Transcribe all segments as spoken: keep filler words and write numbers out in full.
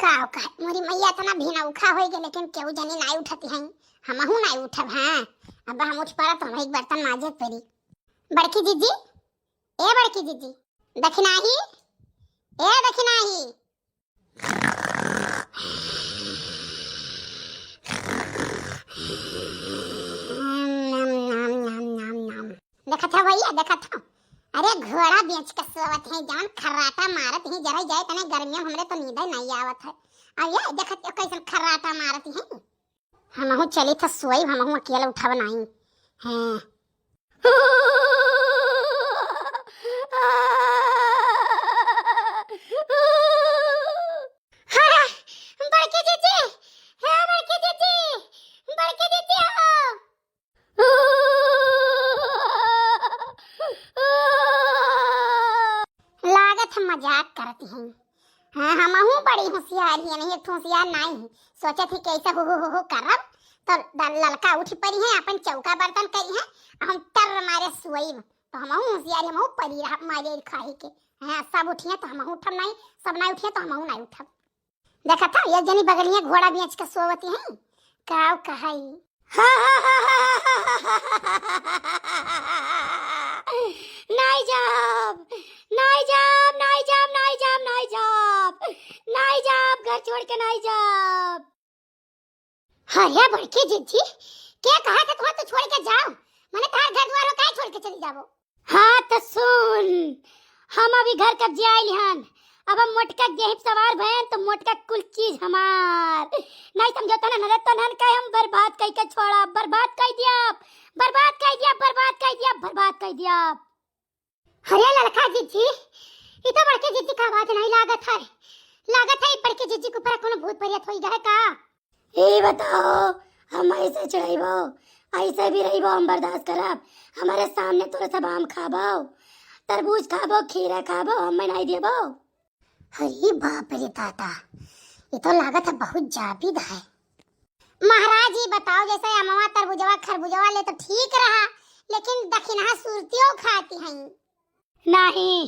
का कहे, मोरी मैया इतना भिनौखा होइ गए, लेकिन केहू जनी नाई उठती हैं, हमहू नाई उठब। हाँ, अब हम उठ पड़ा तो हम एक बर्तन माजे परी। बड़की जीजी, ए बड़की जीजी, दखिनाही, ए दखिनाही। देखत हौ भैया, देखत हौ। अरे घोड़ा बेच के सोवत हैं, जवन खर्राटा मारत हैं, जरा जाए तने गर्मियों में हमरे तो नींद नहीं आवत है। अब ये देखत हौ कैसन खर्राटा मारत हैं। हमहू चली था सोई, हमहू अकेला उठब नहीं। हैं। अरे, बड़की जीजी, हे बड़की जीजी, बड़की जीजी हो। लागत है मजाक करती हैं। हाँ, हमहू बड़ी होशियार ही, नहीं एक ठो होशियार नाई है। सोचत ही कैसे हु हु हु हु करब, तो द-, ललका उठ पड़ी है, अपन चौका बर्तन करी है, हम टर मारे सोइब, तो हमहू होशियार, हमहू परी रहब मारे खाही के। हाँ, सब उठिए तो हमहू उठब नहीं, सब नहीं उठिए तो हमहू नहीं उठब। देखत हौ, एक जनी बगलिए घोड़ा बेच के सोवती हैं। का कहई? नाई जाब, नाई जाब, नाई जाब, नाई जाब, नाई जाब, नाई जाब, घर छोड़ के नाई जाब। अरे बड़की जीजी, के कहा था तुम्हें तू छोड़ के जाओ? मने तोहार घर दुआर हो, काहे छोड़ के चली जाबो? हाँ तो सुन, हम अभी घर कब्जे आइल हन। अब हम मोटका के देही पे सवार भयन तो मोटका कुल चीज हमार। नहीं समझो तो ना, न तो नन का हम बर्बाद कई के छोड़ा, बर्बाद कई दिया, बर्बाद कई दिया, बर्बाद कई दिया, बर्बाद कई दिया। अरे ललका जीजी, ई तो बड़के जीजी का आवाज नहीं लागत है। लागत है ई बड़के जीजी के ऊपर कोनो भूत परियत होई गए का? ई बताओ, हम ऐसे चढ़ाइबो, ऐसे भी रहिबो, हम बर्दाश्त करब। हमारे सामने तोरे सब आम खाबो, तरबूज खाबो, खीरा खाबो, हम नहीं देबो। अरे बाप रे दादा, ई तो लागत है बहुत जाबिद है। महाराज, ई बताओ, जैसे अमवा, तरबुजवा, खरबुजवा ले तो ठीक रहा, लेकिन दखिनहा सुरतियो खाती हैं। नहीं,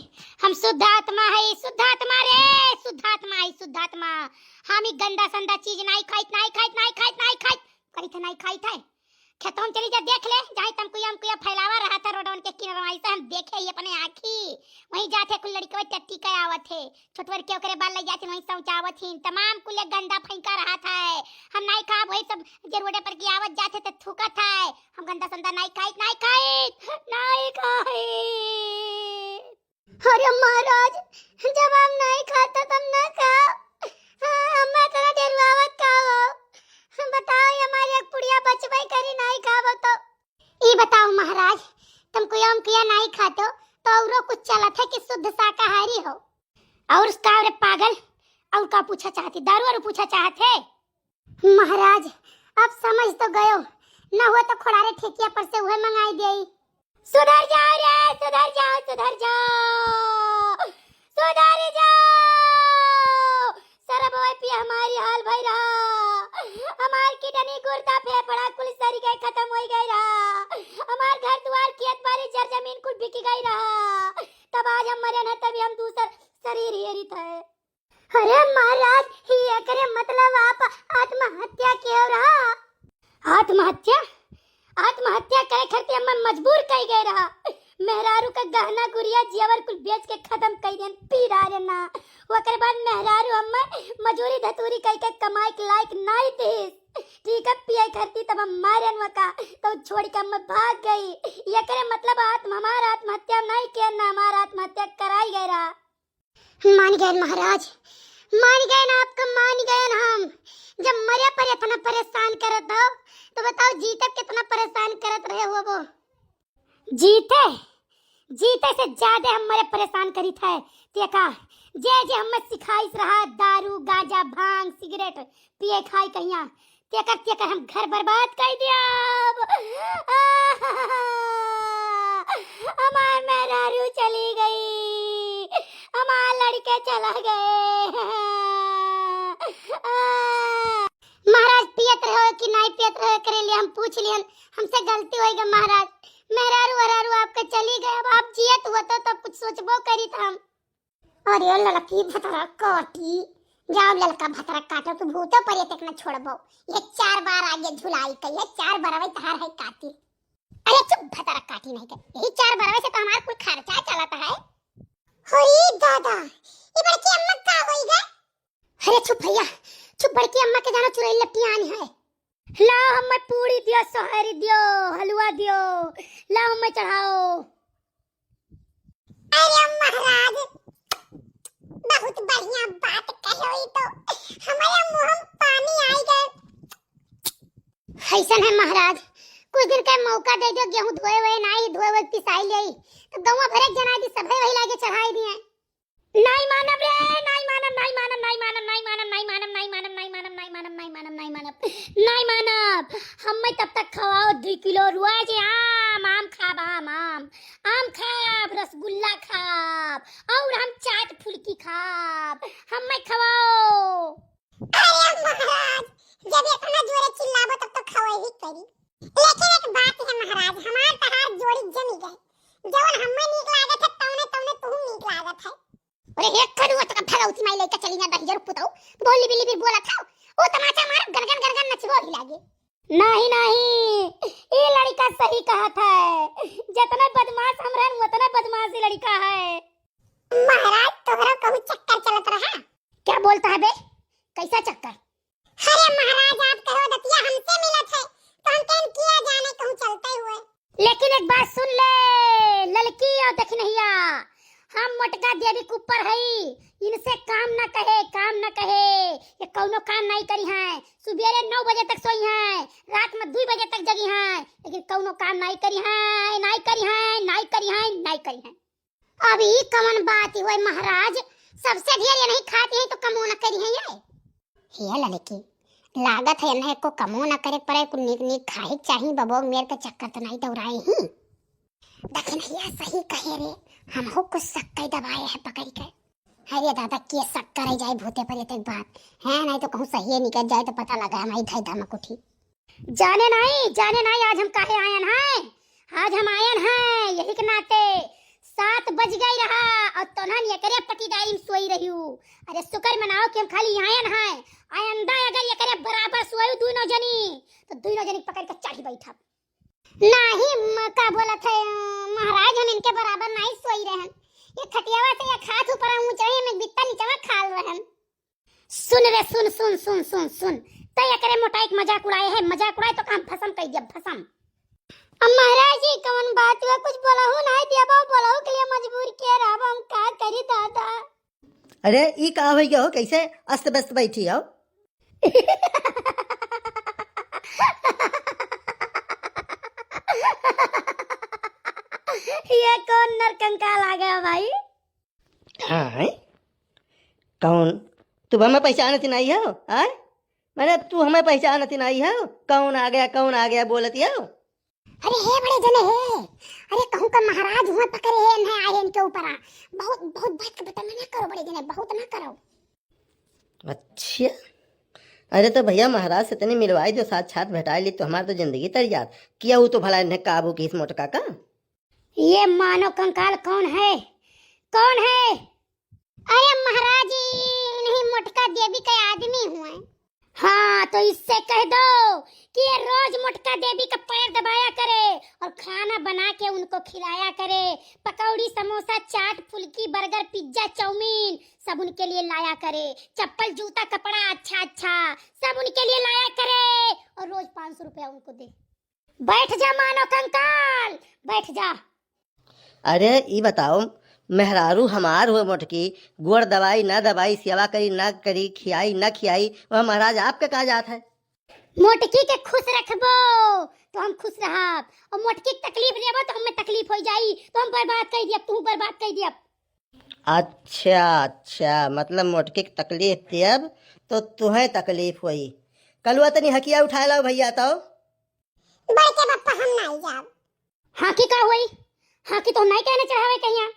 हम शुद्ध आत्मा है, शुद्ध आत्मा रे, शुद्ध आत्मा है, शुद्ध आत्मा। हम ई गंदा संदा चीज नहीं खाइत, नहीं खाइत, नहीं खाइत, नहीं खाइत, करित है, नहीं खाइत है। खेतों में चली जा, देख ले, जहाँ तमकुइया उमकुइया फैलावा रहा था रोडवन के किनारे, ऐसे हम देखे ही अपने आँखी। वहीं जाते कुल लड़के टट्टी के आवत है, छोटवर के ओकरे बाल लग जाते, वहीं शौचावत ही, तमाम कुल गंदा फेंका रहा था। हम नहीं खाब, वही सब जे रोडे पर की आवत जाते तो थूकत है। हम गंदा संदा नहीं खाइत, नहीं खाइत, नहीं खाइत। अरे महाराज, जब हम नहीं खाता तब ना खाओ। हाँ, हम इतना डेरवावत का हो? बताओ, ये हमारी एक पुड़िया बचबे करी, नहीं खाबो तो। ई बताओ महाराज, तुम कुया उमकुया नहीं खाते हो, तो औरो कुछ चलत है कि शुद्ध शाकाहारी हो? और का रे पागल, और का पूछा चाहती? दारू वारू पूछा चाहत है? महाराज, अब समझ तो गयो, न हुआ तो खोड़ारे ठेकिया पर से उहे मंगाई देई। सुधर जाओ रे, सुधर जाओ, सुधर जाओ, सुधर जाओ। सरब ओए पिया हमारी हाल भई रहा, हमार किडनी गुर्दा फेफड़ा कुल सरी गए, खतम होई गए रहा, हमार घर दुआर खेत बारी जर जमीन कुल बिकी गई रहा, तब आज हम मरे न तभी हम दूसर शरीर हेरित है। अरे महाराज, ही एकरे मतलब आप आत्महत्या कियो रहा? आत्महत्या? आत्महत्या करे खातिर हमें मजबूर कई गए रहा। मेहरारू का गहना गुरिया जेवर कुल बेच के खतम कई देन, पी रहा रे ना। ओकरे बाद मेहरारू हमें मजूरी धतूरी कई के कमाई के लायक नाई देस। ठीक है, पिए खातिर तब हम मारेन वका, तो छोड़ के हमें भाग गई। एकरे मतलब आत्म-, हमार आत्महत्या नहीं किया ना, हमार आत्महत्या कराई गए रहा। मान गए महाराज, मान गए ना आपका, मान गए ना हम। जब मरे पर इतना परेशान करत हो, तो बताओ जीते कितना परेशान करत रहे हो वो? जीते, जीते से ज्यादा हम मरे परेशान करी थे। ते का, जे जे हमें सिखाइस रहा दारू, गांजा, भांग, सिगरेट पिए खाई कहिया, तेकर, तेकर हम घर बर्बाद कर दिया। हमार मेहरारू चली गई, हमार लड़के चला गए। महाराज पियत रहो कि नहीं पियत रहो, एकरे लिए हम पूछ लिहन, हमसे गलती होई गई महाराज। मेहरारू वरारू आपके चली गए, अब आप जियत हुआ तो, तो कुछ सोचबो करी था हम। अरे लड़की भतरा काटी, जाओ ललका भतरा काटो, तू भूतो परेत एक न छोड़बो। ये चार बार आगे झुलाई कई है, चार बरवै तहार है कातिल। अरे चुप, भतरा काटी नहीं कर, यही चार बरवै से तो हमार कुल खर्चा चलत है। होई दादा, ये बड़की अम्मा का होई गए? अरे चुप भैया, चुप, बड़की अम्मा के जानो चुरैल लपटियान है। लाओ हमें पूड़ी दियो, सोहरी दियो, हलवा दियो, लाओ हमें चढ़ाओ। अरे महाराज, बहुत बढ़िया बात कहो, ई तो हमारे मुंह में पानी आई गए। ऐसन है महाराज, कुछ दिन का मौका दे दो, गेहूं धोए हुए ना ही धोए हुए पिसाई ले, तो गौवा भरे जना दी, सभे वही लागे चढ़ाई दिए। नाई मानब रे, नाई मानब, नाई मानब, नाई मानब, नाई मानब, नाई मानब, नाई मानब, नाई मानब, नाई मानब, नाई मानब, नाई मानब, नाई मानब। हमें तब तक खवाओ दुई किलो रुआ जे आम, आम खाब, आम, आम, आम खाब, रसगुल्ला खाब, और हम चाट फुल्की खाब, हमें खवाओ। अरे महाराज, जब इतना जोरे चिल्लाबो तब तो खवाई ही करी। लेकिन एक बात है महाराज, हमार तहार जोड़ी जमी गए। जवन हमें नीक लागत है तौने तौने तुहू नीक लागत है। अरे हे खड़ुआ, तो भगवती माई लेके चली ना दहिजर पुताऊ, बोली बिली भी बोला था, ओ तमाचा मारब गनगन गनगन नचबो ही लागे। नहीं नहीं, ये लड़का सही कहत है, जितना बदमाश हम रहन उतना बदमाश ही लड़का है। महाराज तोहरा कहूँ चक्कर चलत रहा? क्या बोलता है बे, कैसा चक्कर? अरे महाराज, आप कहो दतिया हमसे मिलत है, तो हम कहन किया जाने कहूँ चलते हुए। लेकिन एक बात सुन ले, ललकी और दखिनहिया, हम मोटका देवी के ऊपर हई, इनसे काम न कहे, काम न कहे, ये कौनो काम नहीं करी हैं। सुबेरे नौ बजे तक सोई हैं, रात में दू बजे तक जगी हैं, लेकिन कौनो काम नहीं करी हैं, नहीं करी हैं, नहीं करी हैं, नहीं करी हैं। अब ई कवन बात हुए महाराज, सबसे ढेर ये नहीं खाती हैं तो कमो न करी हैं ये। हे ललकी, लागत है इन्हें को कमो न करे पड़े, कुल नीक नीक खाए के चाही, बबो मेर के चक्कर तो नहीं दौड़ाए ही। दखिनहिया सही कहे रे, हमहू कुछ शक्कर दबाए है पकड़ के। अरे दादा, के शक्कर है जाए भूते पर एक बात है, नहीं तो कहूँ सही निकल जाए तो पता लगा हमारी धई धमक उठी। जाने नाई, जाने नाई, आज हम काहे आयन हैं? आज हम आयन हैं यही के नाते। सात बज गई रहा और तोहन एकरे पटीदारी में सोई रही हूँ। अरे शुक्र मनाओ कि हम खाली आयन हैं। आइंदा अगर एकरे बराबर सोई दुइनो जनी, तो दुइनो जनी पकड़ के चढ़ी बैठब। नाही, म-, का बोलत है, महाराज, हम इनके बराबर नाही सोई रहन। ये खटियावा से एक हाथ ऊपर ऊंचा है, हम एक बित्ता नीचवा खाल रहन। सुन रे, सुन, सुन, सुन, सुन, सुन। तै एकरे मोटाई के मजाक उड़ाए है, मजाक उड़ाए तो काम भसम कई दिया, भसम। अब महाराज जी, कवन बात हुआ? कुछ बोलहु नहीं दिया, बाबू, बोलहु के लिए मजबूर किया रहा, हम का करी दादा? अरे, ई का होइ गया हो, कैसे अस्त व्यस्त बैठी हो? ये कौन नरकंकाल आ गया भाई? हाँ, हैं? कौन? तू हमें पहचानत नहीं हो, हैं? मैंने, तू हमें पहचानत नहीं हो? कौन आ गया, कौन आ गया बोलत हो? अरे हे बड़े जने हे, अरे कहूँ का महाराज हुआ पकड़े है, इन्हें आए इनके ऊपर आ। बहुत, बहुत बात का बता, मना करो बड़े जने, बहुत ना करो। अच्छा, अरे तो भैया महाराज से तनी मिलवाई दो, साक्षात भेटाई ली तो हमार तो जिंदगी तर जात। किया वो तो भला इन्हें काबू की इस मोटका का? ये मानव कंकाल कौन है? कौन है? अरे महाराज, इन्हीं मोटका देवी के आदमी हुए। हाँ, तो इससे कह दो कि ये रोज मोटका देवी का पैर दबाया करे और खाना बना के उनको खिलाया करे। पकौड़ी, समोसा, चाट, फुल्की, बर्गर, पिज्जा, चाउमीन सब उनके लिए लाया करे। चप्पल, जूता, कपड़ा अच्छा अच्छा सब उनके लिए लाया करे और रोज पाँच सौ रुपया उनको दे। बैठ जा मानव कंकाल, बैठ जा। अरे ई बताओ, मेहरारू हमार हुए मोटकी, गोड़ दबाई ना दबाई, सेवा करी ना करी, खियाई ना खियाई, वह महाराज आपके का जात है? मोटकी के खुश रखबो तो हम खुश रहब, और मोटकी के तकलीफ देबो तो हमें तकलीफ हो जाई, तो हम बर्बाद कर दियब, तू बर्बाद कर दियब। अच्छा अच्छा, मतलब मोटकी के तकलीफ देब तो तुहें तकलीफ होई। कलुआ तनी हकिया उठाए लाओ भैया तो। बड़के पप्पा हम नाई जाब। हाँकी का होई? हाँकी तो नाई कहने चढ़ावे कहिया।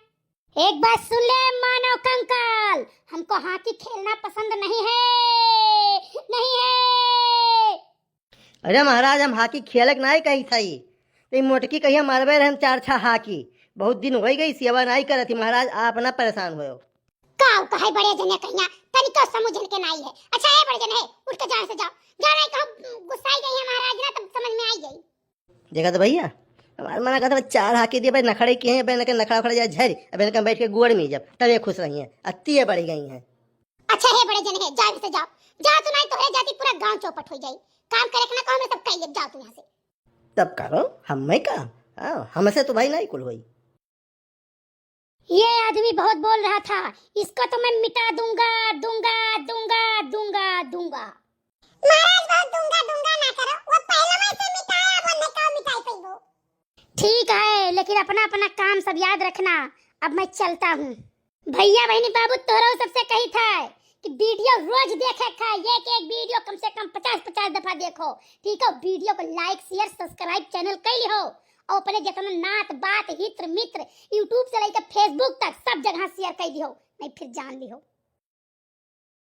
एक बात सुन ले मानव कंकाल, हमको हाँकी खेलना पसंद नहीं है, नहीं है। अरे महाराज, हम हाँकी खेलक नाई कही थई, तो ई मोटकी कहिया मारबे रहन चार छा हाँकी। बहुत दिन होई गई सेवा नाई करत ही महाराज, आप ना परेशान होयो। काउ कहे बड़े जने कहिया, तनिको समझन के नाई है। अच्छा है बड़े जने है, उठ के जाओ से जाओ। जाओ नहीं कहूँ गुस्साई गई है महाराज ना, तब समझ में आई गई। देखा तो भैया, हमार मना कहत बा, चार हाकी दिए, भाई नखड़े किहे हैं, अब इनके नखड़ा उखड़ा जाए झरी, अब इनके बैठ के गोड़ में जब, तब ये खुश रही हैं, अत्ती ये बढ़ी गई हैं। अच्छा है बड़े जने है, जाओ से जाओ। जाओ तो नहीं तोहरे जाती पूरा गांव चौपट हो जाई। काम करे के ना कहो, मैं सब कह ले, जाओ तुम यहाँ से। तब करो, हम मैं काम, हाँ, हमसे तो भाई नहीं कुल होई। ये आदमी बहुत बोल रहा था, इसको तो मैं मिटा दूंगा, दूंगा, दूंगा, दूंगा, दूंगा। महाराज, बहुत दूंगा, दूंगा ना करो, वो पहले में से मिटाया, वो नहीं कहो मिटाई पइबो। ठीक है, लेकिन अपना अपना काम सब याद रखना। अब मैं चलता हूँ। भैया बहनी बाबू, तोहरो सबसे कही था कि वीडियो रोज देखे का, एक एक वीडियो कम से कम पचास पचास दफा देखो, ठीक है? वीडियो को like, share, subscribe channel कर लिहो और अपने जितना नात बात, हित्र मित्र, YouTube से लेकर Facebook तक सब जगह share कर दिहो। नहीं फिर जान लिहो।